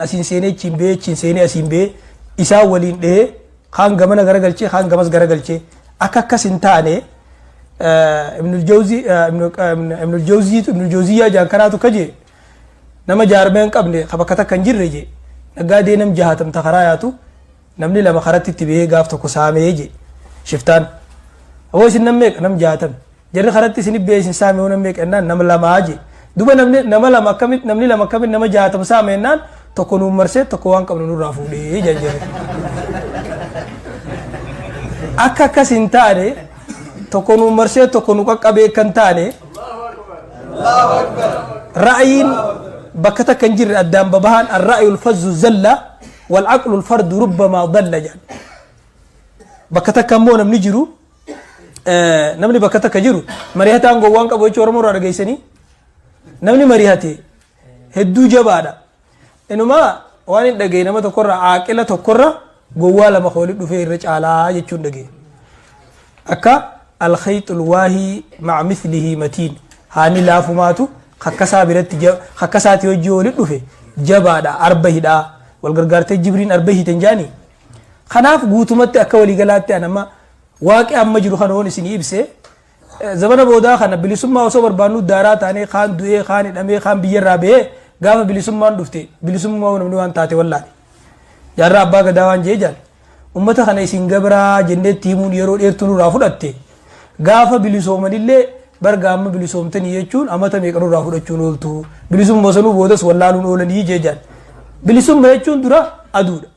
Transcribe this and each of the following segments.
Asiin seenee achiin ba'ee, achiin seenee asiin ba'ee, isaan waliin dhahee, kaan gamana garagalchee, kaan gamas garagalchee, akka akkas hin taane Ibnul Jawzii, Ibnul Jawziitu, Ibnul Jawziyyaa jaan kanaatu ka jee, nama jaarmee hin qabne, ka bakka takka hin jirre jee, naggaadee nam 60 ta karaa yaatu namni lama karatti itti bahee gaaf tokko saamee jee. Shiftaan, "Aboo, isin nam meeqa?" "Nam 60." "Jarri karatti isin bahee isin saame hoo nam meeqa?" jennaan, "Nama lamaa" jee. Duba namni nama lama akkamitti, namni lama akkamitti nama 60 saame jennaan, "Tokko nuun marsee, tokko waan qabnu nurraa fuudhee" jaan jarri. Akka akkas hin taane, tokko nuun marsee, tokko nu qaqqabee kan taane, ra'ayiin bakka takka hin jirre addaan babahaan, الرأي الفذ زل والعقل الفرد ربما ضل jedhan. Bakka takka immoo namni jiru, namni bakka takka jiru mari'ataan gowwaan qabu jechuu Oromoo irraa dhageessanii, namni mari'ate hedduu jabaadha. Inumaa waan hin dhagaye nama tokkorra, aaqila tokkorra gowwaa lama walitti dhufee irra caalaa jechuun dhagaye. Akka الخيط الواهي مع مثله متين, haani laafumaatu kakkasaa biratti, kakkasaati hojii walitti dhufe jabaadha, arba hidhaa wal gargaartee jibriin arba hiiten jaanii. Kanaaf guutumatti akka waliigalaatti an amma waaqi amma jiru kana woon isinii ibse, zamana boodaa kana bilisummaa osoo barbaannu daaraa taanee, kaan du'ee, kaan hidhamee, kaan biyyarraa bahee, gaafa bilisummaan dhufte bilisummaa namni waan taate wallaale. Jaarraa Abbaa Gadaa waan jee jaal, ummata kana isin gabraa jenneetti himuun yeroo dheertuu nurraa fudhatte, gaafa bilisoomanillee barga amma bilisoomtanii jechuun amata meeqa nurraa fudhachuun ooltu, bilisummaa sanuu boodas wallaaluun oolanii jee jaal. Bilisummaa jechuun dura aduudha.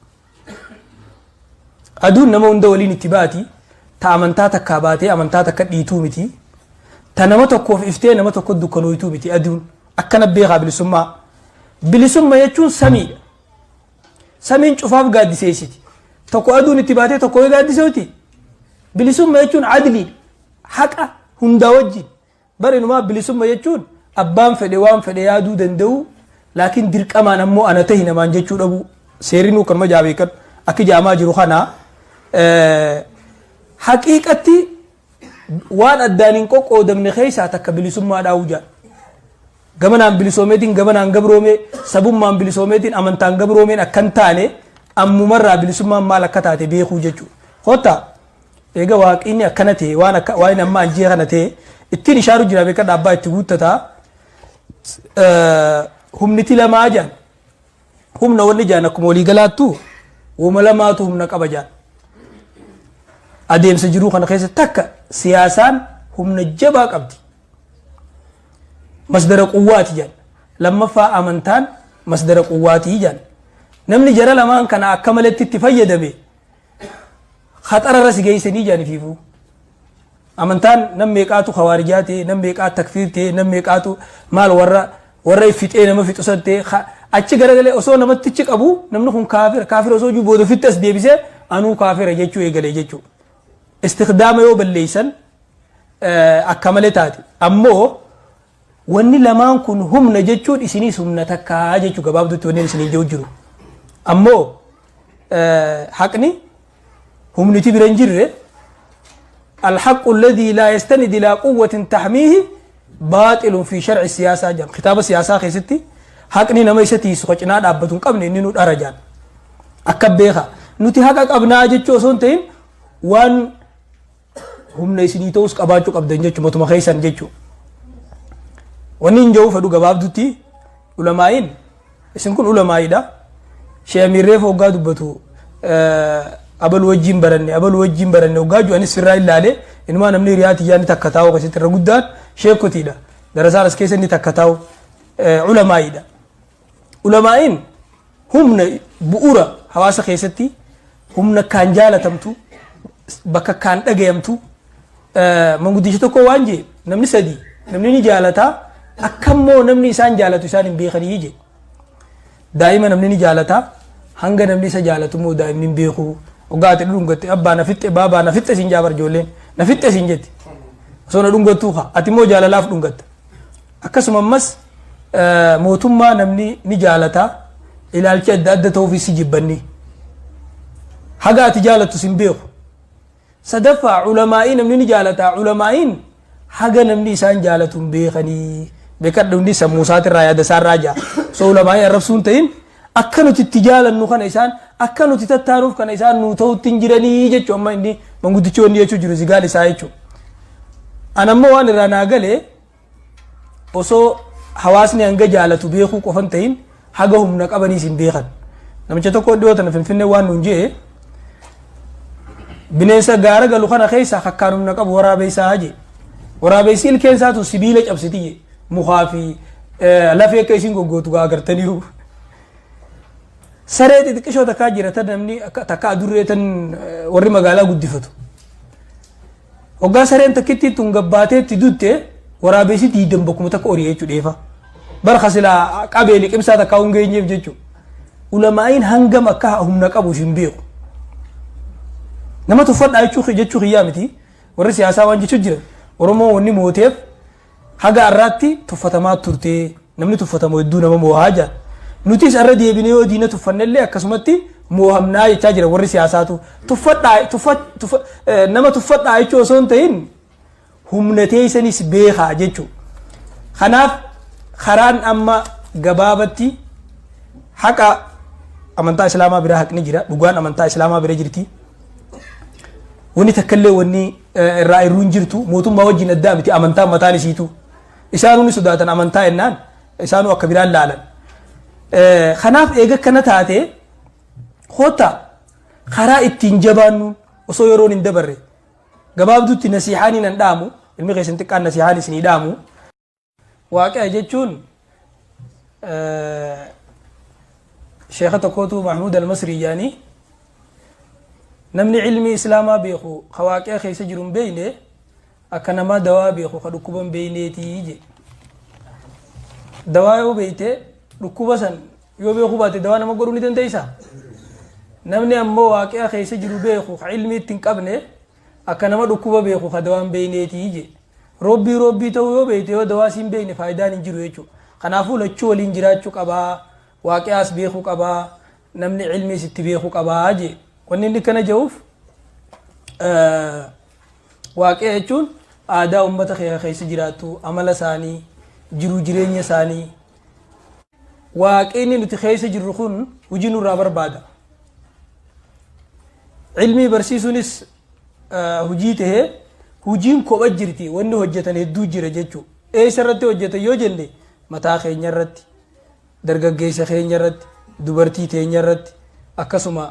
Aduun nama hunda waliin itti baati. Ta amantaa takkaa baatee amantaa takka dhiituu miti. Ta nama tokkoof iftee nama tokko dukkanooytuu miti aduun. Akkana beekaa bilisummaa. Bilisummaa jechuun samiidha. Samiin cufaaf gaaddiseessiti. Tokko aduun itti baatee tokko gaaddiseeti. Bilisummaa jechuun adliidha. Haqa hundaa wajjin. Bari inumaa bilisummaa jechuun abbaan fedhe waan fedhe yaaduu danda'u, laakiin dirqamaan ammoo ana tahi namaan jechuu dhabu. Seerri nuu kanuma jaabeekan akka jaamaa jiru kana haqiiqatti waan addaan hin qoqqoodamne keessaa takka bilisummaa dhaa'uu jaal. Gamanaan bilisoomeetiin gamanaan gabroomee, sabummaan bilisoomeetiin amantaan gabroomeen akkan taane, ammumarraa bilisummaan maal akka taate beekuu jechuudha. Kottaa eega waaqinni akkana ta'e, waan akka waan amma anjee kana ta'e ittiin ishaaru jira, beeka dhaabbaa itti guuttataa. Humniti lamaa jaan, humna wanni jaan akkuma waliigalaattu wama lamaatu humna qaba jaan adeemsa jiruu kana keessa. Takka siyaasaan humna jabaa qabdi, مصدر قوة ti jaan. Lammaffaa amantaan مصدر قوة ti jaan. Namni jara lamaan kana akka maletti itti fayyadame khaxararra si geessanii jaan ifiifuu. Amantaan nam meeqaatu khawaarijaa ta'e, nam meeqaatu takfiir ta'e, nam meeqaatu maal warra fixee nama fixu san ta'e, achi garagalee osoo namattichi qabu namni kun kaafira kaafira osoo jiru booda ofitti as deebisee anuu kaafira jechuu eegalee jechuu. Istikhdaama yoo balleeysan akka malee taate. Ammoo wanni lamaan kun humna jechuun isiniis humna takkaa jechuu gabaabdutti wanni isinii jiru jiru. Ammoo haqni humniti bira hin jirre, الحق الذي لا يستند إلى قوة تحميه باطل في شرع السياسة جام. Kitaaba siyaasaa keessatti haqni nama isa tiisu ka cinaa dhaabbatu hin qabne inni nu dhara jaan. Akka beeka nuti haqa qabnaa jechuu osoo hin ta'in, waan humna isinii ta'us qabaachuu qabdan jechuu matuma keessan jechuu. Wanni hin jiru fedhu gabaabdutti ulamaa'iin isin kun ulamaa'iidha. Shee Amiir reefa hoggaa dubbatu, abalu wajjin baranne, abalu wajjin baranne hoggaa jiru anis sirraa ilaale. Inumaa namni hiriyaa tiyyaa inni takka taa'u keessatti irra guddaan sheekotiidha. Darasaan as keessa inni takka taa'u ulamaa'iidha. Ulamaa'iin humna bu'uura hawaasa keessatti, humna kaan jaalatamtu, bakka kaan dhagayamtu. Manguddicha tokko waan jee, namni sadi namni ni jaalataa, akkammoo namni isaan jaalatu isaan hin beekanii jee. Daa'ima namni ni jaalataa, hanga namni isa jaalatu immoo daa'imni hin beeku. Hoggaa ati dhungatte, "Abbaa, na fixxe, baabaa, na fixxe" siin jaabar, ijoolleen "Na fixxe" siin jetti osoo na dhungattuu haa, ati immoo jaalalaaf dhungatta. Akkasuma ammas mootummaa namni ni jaalataa, ilaalchi adda adda ta'uuf si jibbanni haga ati jaalattu sin beeku. Sadaffaa ulamaa'ii namni ni jaalataa, ulamaa'iin haga namni isaan jaalatu hin beekanii. Beekadhu, hundi sammuu isaatirraa yaada isaarraa jaa. So ulamaa'ii arrabsuu hin ta'in. Akka nuti itti jaalannu kana isaan akka nuti tattaanuuf kana isaan nuu ta'utti hin jiranii jechuu amma inni manguddichi wanni jechuu jiru zigaal isaa jechuu. An ammoo waan irraa naa gale osoo hawaasni hanga jaalatu beekuu qofan ta'in haga humna qabaniis hin beekan. Namicha tokko dhiyoo tana Finfinnee waan nuun je'e bineensa gaara galu kana keessa hakkaan humna qabu waraabeessaa jee. Waraabeessi ilkeen isaatu sibiila cabsiti jee. Mukaa fi lafee akka isiin goggootu gaa agartaniiru. Saree xixiqqishoo takkaa jira tan namni takka adurree tan warri magaalaa guddifatu. Hoggaa sareen takkittii tun gabbaatee itti dutte waraabessi diidan bakkuma takka ori'e jechuudha dheefa. Bara kasilaa qabee liqimsaa takkaa hin geenyeef jechuudha. Ulamaa'iin hangam akka humna qabu hin beeku. Nama tuffadhaa jechuu kiyyaa miti. Warri siyaasaa waan jechuu jiran. Oromoo wanni mooteef haga har'aatti tuffatamaa turte. Namni tuffatamu hedduu nama moohaa jira. Nutis har'a deebinee yoo diina tuffannellee akkasumatti moohamnaa jechaa jira warri siyaasaatu. Tuffadhaa nama tuffadhaa jechuu osoo hin ta'in humna teessanis beekaa jechuudha. Kanaaf karaan amma gabaabatti haqa amantaa Islaamaa bira haqni jira. Dhugaan amantaa Islaamaa bira jirti. Wanni takkallee wanni irraa irruu hin jirtu mootummaa wajjin addaa miti amantaan mataan isiitu. Isaanuu ni sodaatan amantaa jennaan isaanuu akka biraan laalan. Kanaaf eega akkana taate kottaa karaa ittiin jabaannuun osoo yeroon hin dabarre gabaabduutti nasiihaan hin dhaamu ilmi keessan xiqqaan nasiihaan isinii dhaamu. Waaqea jechuun sheeka tokkootu Mahmuud Almasrii jaanii namni ilmii islaamaa beeku ka waaqea keessa jiru hin beekne akka namaa dawaa beeku ka dhukkuba hin beekneetii je. Dawaa yoo beekte dhukkuba san yoo beekuu baate dawaa nama godhuu ni dandeessaa? Namni ammoo waaqea keessa jiru beeku ka ilmii itti hin qabne akka nama dhukkuba beeku ka dawaa hin beekneetii je. Roobbii roobbii ta'uu yoo beekte yoo dawaa siin beekne faayidaan hin jiru jechuudha. Kanaafuu lachuu waliin jiraachuu qabaa. Waaqiyaas beekuu qabaa. Namni ilmiis itti beekuu qabaa jee. Wanni inni kana jedhuuf waaqiya jechuun aadaa uummata kee keessa jiraattu, amala isaanii, jiruu jireenya isaanii. Waaqni nuti keessa jirru kun hojii nurraa barbaada. Ilmii barsiisuunis hujii tahee hujiin kopha jirti wanni hojjetan hedduu jira jechuu eessa irratti hojjetan yoo jenne mataa keenya irratti dargaggeessa keenya irratti dubartii teenya irratti akkasuma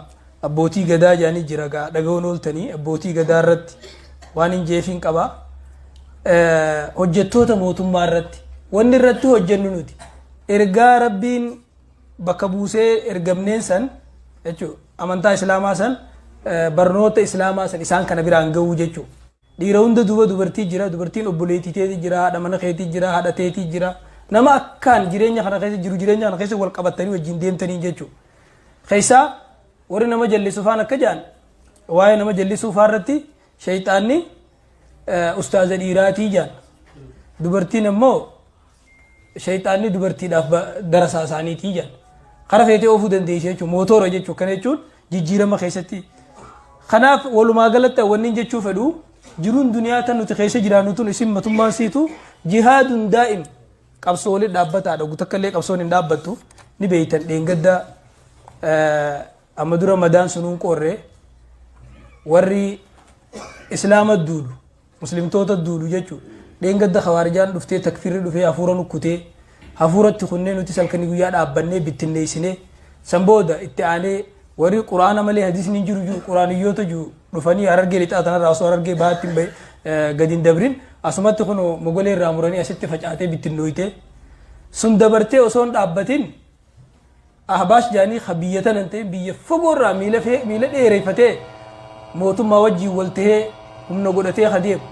abbootii gadaa jedhanii jira gaa dhaga'uun ooltanii abbootii gadaa irratti waan hin jeefiin qaba hojjettoota mootummaa irratti wanni irratti hojjennu nuti ergaa rabbiin bakka buusee ergamneen san jechuudha amantaa islaamaa san barnoota islaamaa san isaan kana biraan ga'uu jechuudha. Dhiira hunda duuba dubartii jira, dubartiin obboleettii teetii jira, haadha mana keetii jira, haadha teetii jira. Nama akkaan jireenya kana keessa jiru jireenya kana keessa wal qabattanii wajjin deemtanii jechuudha. Keessaa warri nama jallisu faan akka jedhan waa'ee nama jallisuu faa irratti shayxaanni ustaaza dhiiraatii jedhan. Dubartiin ammoo Shayxaanni dubartiidhaaf darasaa isaaniitii jedhan. Kara feetee oofuu dandeessi jechuun mootoora jechuun kana jechuun jijjiirama keessatti. Kanaaf walumaa galatti wanni jechuu fedhu jiruun duniyaa tan nuti keessa jiraannu tun isin matummaan siitu jihaadun daa'im qabsoo waliin dhaabbataadha. Takka illee qabsoon hin dhaabbattu ni beeytan dheengadda amma dura madaan sunuun qoorree warri islaama duulu Muslimtoota duulu jechu. Dheengadda khawaarijaan dhuftee takfiirri dhufee hafuura nukkutee hafuuratti kunnee nutis halkanii guyyaa dhaabbannee bittinneessinee san booda itti aanee warri quraana malee hadiisni hin jiru jiru quraaniyyoota jiru dhufanii harargee lixaa tanarraa osoo harargee bahaatti hin gadi hin dabrin asumatti kun mogolee irraa muranii asitti facaatee bittinnooytee sun dabartee osoo hin dhaabbatin Ahbaash jedhanii ka biyya tana hin ta'in biyya fagoo irraa miila fee miila dheereffatee mootummaa wajjin wal tahee humna godhatee ka deemu.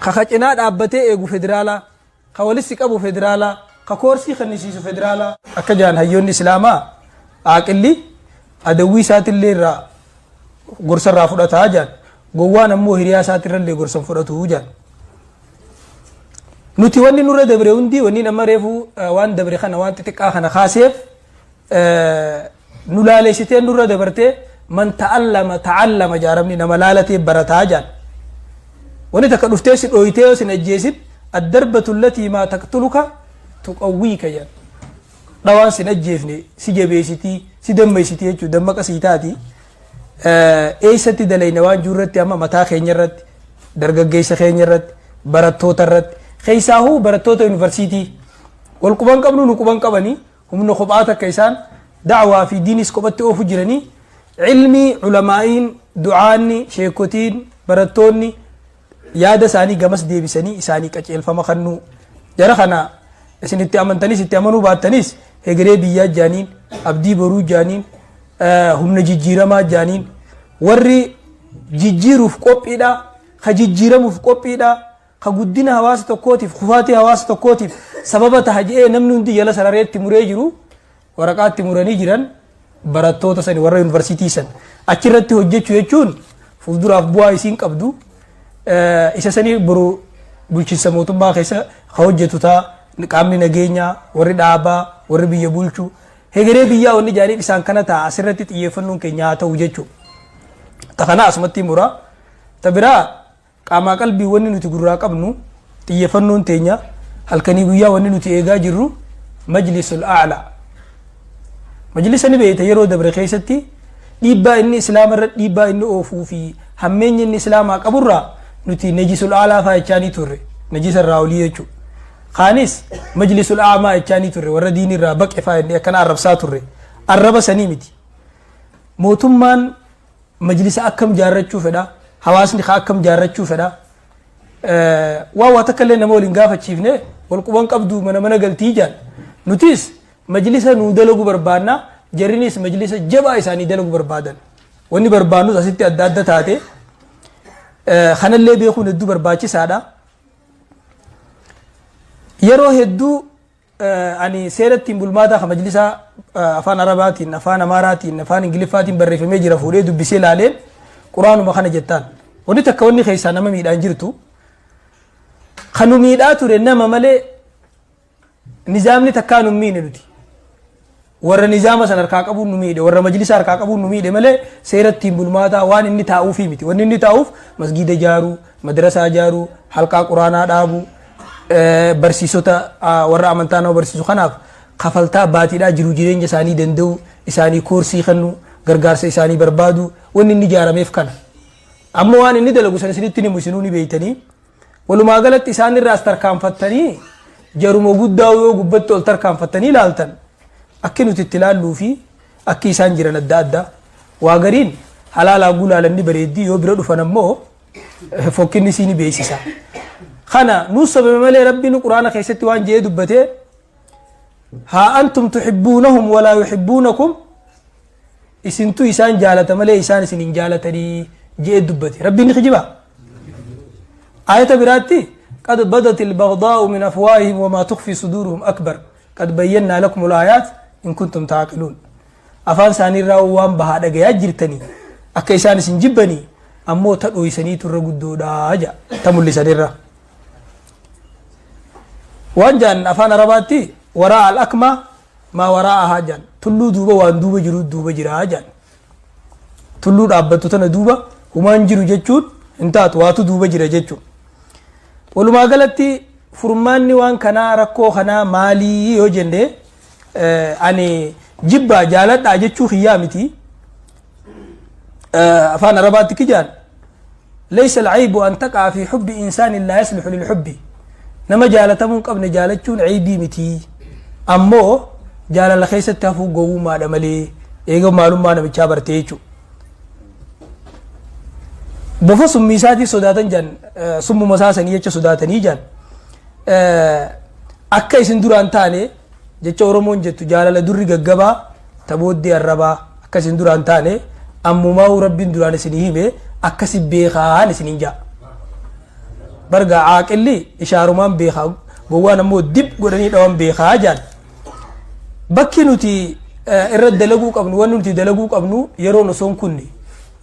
Ka ka cinaa dhaabbatee eegu federaalaa, ka walitti qabu federaalaa, ka koorsii kennisiisu federaalaa. Akka jedhan hayyoonni Islaamaa aaqilli adawwii isaatillee irraa gorsa irraa fudhataa jedhan. Gowwaan ammoo hiriyaa isaatirrallee gorsa hin fudhatu jedhan. Nuti wanni nurra dabre hundi wanni nama reefu waan dabre kana waan xixiqqaa kana kaaseef nu laalessitee nurra dabartee man ta'allama ta'allama jaaramni nama laalatee barataa jaan. Wanni takka dhuftee si dhooytee yoo sin ajjeesin addarbatu allatii maa taqtuluka tuqawwiika jaan. Dhawaan sin ajjeefne si jabeessitii, si dammeessitii jechuudha, dammaqa sii taati. Eessatti dalayna waan jiru irratti, amma mataa keenya irratti, dargaggeessa keenya irratti, barattoota irratti, keessaahuu barattoota yuunivarsiitii wal quban qabnu, nu quban qabanii, humna kophaa takka isaan da'waa fi diinis kophatti oofu jiranii, ilmii ulamaa'iin, du'aanni, sheekotiin, barattoonni yaada isaanii gamas deebisanii isaanii qaceelfama kennuu. Jara kana isin itti amantanis itti amanuu baattanis, hegeree biyyaa jaaniin, abdii boruu jaaniin, humna jijjiiramaa jaaniin, warri jijjiiruuf qophiidha, ka jijjiiramuuf qophiidha, ka guddina hawaasa tokkootiif kufaatii hawaasa tokkootiif sababa taha jedhee namni hundi jala sarareetti muree jiru, waraqaatti muranii jiran, barattoota sani, warra yuunivarsiitii san achirratti hojjechuu jechuun fuulduraaf bu'aa isiin qabdu isa sanii boru bulchiinsa mootummaa keessa ka hojjetu ta'a. Qaamni nageenyaa, warri dhaabaa, warri biyya bulchu, hegeree biyyaa wanni jaaniif isaan kana ta'a. Asirratti xiyyeeffannoon keenya haa ta'u jechuudha. Ta kana asumatti muraa. Ta biraa, qaamaa qalbii wanni nuti gurraa qabnu, xiyyeeffannoon teenya, halkanii guyyaa wanni nuti eegaa jirru Majlisul A'laa. Majlisa ni beeyta, yeroo dabre keessatti dhiibbaa inni islaama irra dhiibbaa inni oofuu fi hammeenya inni islaamaa qaburraa nuti najisul a'laa faa jechaanii turre, najisa irraa olii jechuudha. Kaanis Majlisul A'maa jechaanii turre, warra diinii irraa baqe faa jennee akkana arrabsaa turre. Arraba sanii miti. Mootummaan majlisa akkam jaarrachuu fedha? Hawaasni kaa akkam jaarrachuu fedha? Waa waa takka illee nama waliin gaafachiifne, wal quban qabdu, mana mana galtii jaan. Nutis majlisa nuu dalagu barbaanna, jarrinis majlisa jabaa isaanii dalagu barbaadan. Wanni barbaannus asitti adda adda taate, kanallee beekuun hedduu barbaachisaadha. Yeroo hedduu ani seera ittiin bulmaataa kan majlisaa afaan Arabaatiin, afaan Amaaraatiin, afaan Ingiliffaatiin barreeffamee jira fuudhee dubbisee ilaaleen, quraanuma kana jettaan. Wanni takka wanni keessaa nama miidhaan jirtu, kan nu miidhaa ture nama malee nizaamni takkaa nu miine nuti. Warra nizaama san harkaa qabuun nu miidhe, warra majlisa harkaa qabuun nu miidhe malee seera ittiin bulmaataa waan inni taa'uufii miti. Wanni inni taa'uuf masgiida ijaaruu, madrasaa ijaaruu, halqaa quraanaa dhaabuu, barsiisota warra amantaa nama barsiisu kanaaf kafaltaa baatiidhaa jiru jireenya isaanii danda'u, isaanii koorsii kennu, gargaarsa isaanii barbaadu, wanni inni ijaarameef kana. Amma waan inni dalagu san isinitti himu, isinuu ni beeytanii. Walumaa galatti isaan irraas tarkaanfattanii, jaruma guddaa yoo gubbatti ol tarkaanfattanii ilaaltan, akki nuti itti ilaalluu fi akki isaan jiran adda adda. Waa gariin halaalaa gulaalanni bareeddii, yoo bira dhufan ammoo fokkinni isii ni beeksisa. Kana nuus sababa malee Rabbiin Quraana keessatti waan jedhee dubbatee, haa antum tuhibbuunahum walaa yuhibbuunakum, isintu isaan jaalata malee isaan isin hin jaalatanii jedhee dubbate. Rabbiin ni kijibaa? Ayata biraatti, qad badat ilbagdaa'u min afwaahihim wamaa tukfi suduuruhum akbar qad bayyannaa lakum alaayaat in kuntum taaqiluun. Afaan isaanii irraa waan bahaa dhagayaa jirtanii akka isaan isin jibbanii, ammoo ta dhoysanii turre guddoodha ja ta mul'isanirra. Waan jaan afaan Arabaatti, waraa al akmaa maa waraa'ahaa jaan, tulluu duuba waan duuba jiru duuba jiraa jaan. Tulluu dhaabbattu tana duuba humaan jiru jechuun hin taatu, waatu duuba jira jechuun. Walumaa galatti furmaanni waan kanaa, rakkoo kanaa maalii yoo jenne, ani jibbaa jaaladhaa jechuu kiyyaa miti. Afaan Arabaatti kijaan, laysa alcaybu an taqaa fi xubbi insaanin laa yasluxu lilxubbi, nama jaalatamuu hin qabne jaalachuun ceybii miti, ammoo jaalala keessatti hafuu gowwummaadha malee, eega maalummaa namichaa bartee jechuudha. Bofa summii isaatii sodaatan jaan, summuma isaa sanii jecha sodaatanii jaan. Akka isin duraan taane jecha Oromoon jettu, jaalala durri gaggabaa ta booddee arrabaa, akka isin duraan taane ammumaa'uu Rabbiin duraan isinii hime, akkasi beekaan isiniin jaa. Bargaa caaqilli ishaarumaan beekaa, gowwaan ammoo dib godhanii dhawan beekaa jaan. Bakki nuti irra dalaguu qabnu, wanni nuti dalaguu qabnu, yeroon osoo hin kunne,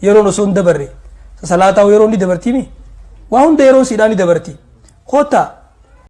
yeroon osoo hin dabarre, salaataa yeroon ni dabartiimi, waa hunda yeroon siidhaa ni dabarti. Kottaa.